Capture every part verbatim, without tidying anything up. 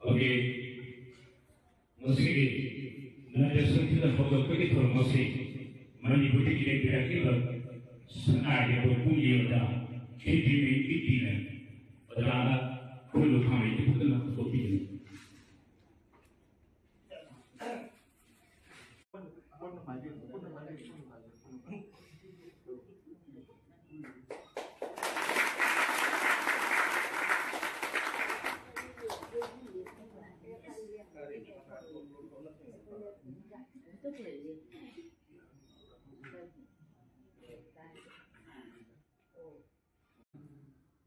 Okay, ꯉꯁꯤꯒꯤ ꯅꯥꯇ꯭ꯌ ꯁꯪꯒꯤꯠ ꯍꯧꯗꯣꯛꯄꯒꯤ ꯊꯧꯔꯝ ꯑꯁꯤ ꯃꯅꯤꯄꯨꯔꯗꯒꯤ ꯂꯦꯡꯕꯤꯔꯛꯂꯤꯕ ꯁꯅꯥ ꯌꯥꯏꯐ ꯄꯨꯡ ꯌꯦꯡꯕꯗ ꯈꯦꯇ꯭ꯔꯤ ꯃꯌꯨꯝꯒꯤ ꯄꯤꯅ ꯑꯣꯖꯥꯅ ꯈꯨꯔꯨ ꯊꯥꯡꯂꯩꯗꯤ ꯐꯖꯅ ꯍꯧꯗꯣꯛꯄꯤꯒꯅꯤ꯫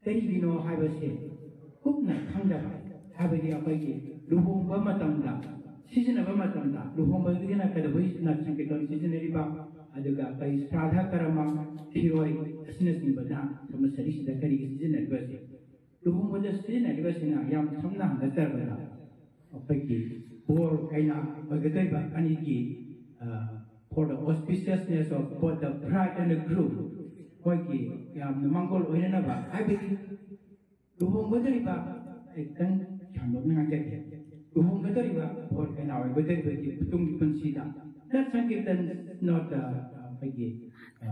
ꯀꯔꯤꯒꯤꯅꯣ ꯍꯥꯏꯕꯁꯦ ꯀꯨꯞꯅ ꯈꯪꯗꯕ, ꯍꯥꯏꯕꯗꯤ ꯑꯩꯈꯣꯏꯒꯤ ꯂꯨꯍꯣꯡꯕ ꯃꯇꯝꯗ ꯁꯤꯖꯤꯟꯅꯕ ꯃꯇꯝꯗ ꯂꯨꯍꯣꯡꯕꯒꯤꯅ ꯀꯩꯗꯧꯕꯩ ꯅꯥꯠ ꯁꯪꯀꯤꯔꯇꯟ ꯁꯤꯖꯤꯟꯅꯔꯤꯕ, ꯑꯗꯨꯒ ꯑꯩꯈꯣꯏ ꯁ꯭ꯔꯥꯙ ꯀꯔꯃ, ꯐꯤꯔꯣꯏ ꯑꯁꯤꯅꯆꯤꯡꯕꯅ ꯁꯃꯁ꯭ꯌꯥꯔꯤꯁꯤꯗ ꯀꯔꯤꯒꯤ ꯁꯤꯖꯤꯟꯅꯔꯤꯕꯁꯦ? ꯂꯨꯍꯣꯡꯕꯗ ꯁꯤꯖꯤꯟꯅꯔꯤꯕꯁꯤꯅ ꯌꯥꯝ ꯁꯝꯅ ꯍꯪꯒꯗ꯭ꯔꯕꯗ ꯑꯩꯈꯣꯏꯒꯤ ꯕꯣꯔ ꯀꯩꯅꯥ ꯑꯣꯏꯒꯗꯧꯔꯤꯕ ꯑꯅꯤꯒꯤ, ꯑ, for the auspiciousness of both the bride and the groom, ꯃꯣꯏꯒꯤ ꯌꯥꯝꯅ ꯃꯥꯡꯒꯣꯜ ꯑꯣꯏꯅꯅꯕ, ꯍꯥꯏꯕꯗꯤ ꯂꯨꯍꯣꯡꯒꯗꯧꯔꯤꯕ, ꯑꯩ ꯈꯤꯇꯪ ꯁꯟꯗꯣꯛꯅ ꯉꯥꯡꯖꯒꯦ꯫ ꯂꯨꯍꯣꯡꯒꯗꯧꯔꯤꯕ ꯕꯣꯔ ꯀꯩꯅꯥ ꯑꯣꯏꯒꯗꯧꯔꯤꯕꯒꯤ ꯇꯨꯡꯒꯤ ꯄꯨꯟꯁꯤꯗ ꯅꯥꯠ ꯁꯪꯀꯤꯔꯇꯟ not the, ꯑꯩꯈꯣꯏꯒꯤ, ꯑ,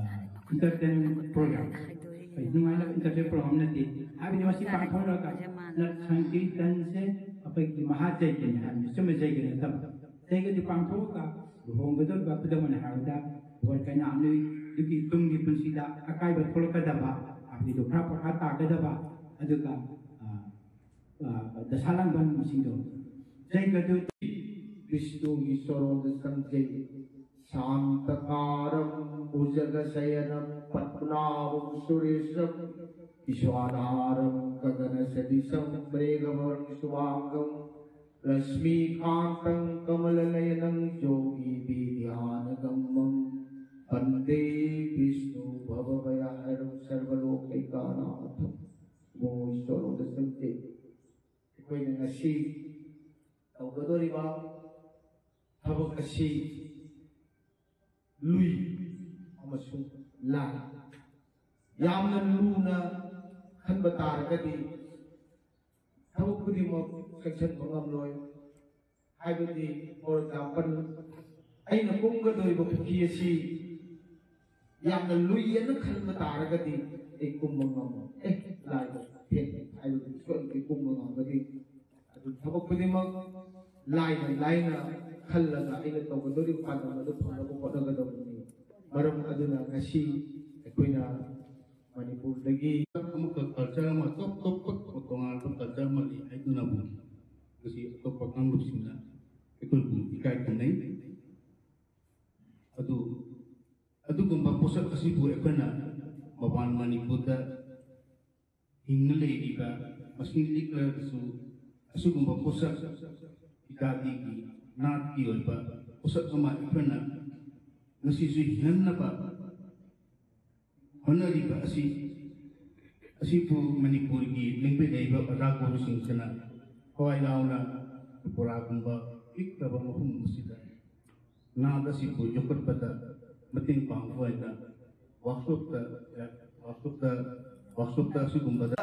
entertainment program, ꯑꯩꯈꯣꯏ ꯅꯨꯡꯉꯥꯏꯅꯕ entertainment program ꯅꯠꯇꯦ꯫ ꯍꯥꯏꯕꯗꯤ ꯃꯁꯤ ꯄꯥꯡꯊꯣꯛꯂꯒ ꯅꯥꯠ ꯁꯪꯀꯤꯔꯇꯟꯁꯦ ꯑꯩꯈꯣꯏꯒꯤ ꯃꯍꯥ ꯖꯩꯒꯅꯤ ꯍꯥꯏꯕꯅꯤ, ꯆꯨꯝꯅ ꯖꯩꯒ ꯅꯠꯇꯕ꯫ ꯖꯩꯒꯗꯤ ꯄꯥꯡꯊꯣꯛꯂꯒ ꯂꯨꯍꯣꯡꯒꯗꯧꯔꯤꯕ, ꯈꯨꯗꯝ ꯑꯣꯏꯅ ꯍꯥꯏꯔꯕꯗ ꯕꯣꯔ ꯀꯩꯅꯥ ꯑꯅꯤꯗꯨꯒꯤ ꯇꯨꯡꯒꯤ ꯄꯨꯟꯁꯤꯗ ꯑꯀꯥꯏꯕ ꯊꯣꯛꯂꯛꯀꯗꯕ, ꯍꯥꯏꯕꯗꯤ ꯈꯔ ꯄꯣꯊꯥ ꯇꯥꯒꯗꯕ, ꯑꯗꯨꯒ, ꯑ, ꯑ, ꯗꯁꯥ ꯂꯥꯡꯕꯟꯁꯤꯡꯗꯣ ꯖꯩꯒꯗꯨ ꯕꯤꯁꯅꯨꯒꯤ ꯆꯣꯔꯣꯟꯗ ꯆꯪꯖꯩ꯫ ꯁꯥꯟꯇꯥꯀꯥꯔꯝ ꯚꯨꯖꯒ ꯁꯌꯅꯝ ꯄದ್ꯃನಾಭಂ ಸುರೇಶಂ ವಿಶ್ವಾಧಾರಂ ಗಗನ ಸದೃಶಂ ಮೇಘವರ್ಣ ಶುಭಾಂಗಂ ಲಕ್ಷ್ಮೀಕಾಂತಂ ಕಮಲನಯನಂ ಯೋಗಿಭಿರ್ಧ್ಯಾನಗಮ್ಯಂ ವಂದೇ ವಿಷ್ಣು ಭವಭಯಹರಂ ಸರ್ವಲೋಕೈಕನಾಥಂ. ꯃꯣꯏ ꯁꯣꯔꯣꯛꯇ ꯆꯪꯗꯦ꯫ ꯑꯩꯈꯣꯏꯅ ꯉꯁꯤ ꯇꯧꯒꯗꯧꯔꯤꯕ ꯊꯕꯛ ꯑꯁꯤ ꯂꯨꯏ ꯑꯃꯁꯨꯡ ꯂꯥꯏ꯫ ꯌꯥꯝꯅ ꯂꯨꯅ ꯈꯟꯕ ꯇꯥꯔꯒꯗꯤ ꯊꯕꯛ ꯈꯨꯗꯤꯡꯃꯛ ꯆꯦꯛꯁꯤꯟꯕ ꯉꯝꯂꯣꯏ꯫ ꯍꯥꯏꯕꯗꯤ, for example, ꯑꯩꯅ ꯀꯨꯝꯒꯗꯧꯔꯤꯕ ꯄꯨꯈ꯭ꯔꯤ ꯑꯁꯤ ꯌꯥꯝꯅ ꯂꯨꯏ ꯑꯅ ꯈꯟꯕ ꯇꯥꯔꯒꯗꯤ ꯑꯩ ꯀꯨꯝꯕ ꯉꯝꯃꯣꯏ꯫ ꯑꯦ, ꯂꯥꯏꯗ ꯊꯦꯡꯅꯩ ꯍꯥꯏꯕꯗꯤ ꯁꯣꯏꯗꯅ ꯀꯨꯝꯕ ꯉꯝꯒꯅꯤ꯫ ꯑꯗꯨ ꯊꯕꯛ ꯈꯨꯗꯤꯡꯃꯛ ꯂꯥꯏꯅ ꯂꯥꯏꯅ ꯈꯜꯂꯒ ꯑꯩꯅ ꯇꯧꯒꯗꯧꯔꯤꯕ ꯄꯥꯟꯗꯝ ꯑꯗꯨ ꯐꯪꯅꯕ ꯍꯣꯠꯅꯒꯗꯕꯅꯤ꯫ ꯃꯔꯝ ꯑꯗꯨꯅ ꯉꯁꯤ ꯑꯩꯈꯣꯏꯅ ꯃꯅꯤꯄꯨꯔꯗꯒꯤ ꯑꯃꯨꯛꯀ culture ꯑꯃ, ꯇꯣꯞ ꯇꯣꯞꯄ ꯇꯣꯉꯥꯟꯕ culture ꯑꯃ ꯂꯩ ꯍꯥꯏꯗꯨꯅꯕꯨ ꯉꯁꯤ ꯑꯇꯣꯞꯄ ꯀꯥꯡꯂꯨꯞꯁꯤꯡꯅ ꯑꯩꯈꯣꯏꯕꯨ ꯏꯀꯥꯏ ꯈꯨꯝꯅꯩ꯫ ꯑꯗꯨ, ꯑꯗꯨꯒꯨꯝꯕ ꯄꯣꯠꯁꯛ ꯑꯁꯤꯕꯨ ꯑꯩꯈꯣꯏꯅ ꯃꯄꯥꯟ ꯃꯅꯤꯄꯨꯔꯗ ꯍꯤꯡꯅ ꯂꯩꯔꯤꯕ ꯃꯁꯤꯡ ꯂꯤꯛꯂꯔꯁꯨ, ꯑꯁꯤꯒꯨꯝꯕ ꯄꯣꯠꯁꯛ ꯏꯖꯥꯇꯤꯒꯤ, ꯅꯥꯠꯀꯤ ꯑꯣꯏꯕ ꯄꯣꯠꯁꯛ ꯑꯃ ꯑꯩꯈꯣꯏꯅ ꯉꯁꯤꯁꯨ ꯍꯤꯡꯍꯟꯅꯕ ꯍꯣꯠꯅꯔꯤꯕ ꯑꯁꯤ, ꯑꯁꯤꯕꯨ ꯃꯅꯤꯄꯨꯔꯒꯤ ꯂꯦꯡꯕꯩ ꯂꯩꯕ ꯑꯣꯖꯥ ꯒꯨꯔꯨꯁꯤꯡꯁꯤꯅ ꯊꯋꯥꯏ ꯌꯥꯎꯅ ꯇ꯭ꯔꯤꯄꯨꯔꯥꯒꯨꯝꯕ ꯄꯤꯛꯂꯕ ꯃꯐꯝ ꯑꯁꯤꯗ ꯅꯥꯠ ꯑꯁꯤꯕꯨ ꯌꯣꯛꯈꯠꯄꯗ ꯃꯇꯦꯡ ꯄꯥꯡꯕ ꯑꯣꯏꯅ ꯋꯥꯛꯁꯣꯞꯇ, ꯋꯥꯛꯁꯣꯞꯇ, ꯋꯥꯛꯁꯣꯞꯇ ꯑꯁꯤꯒꯨꯝꯕꯗ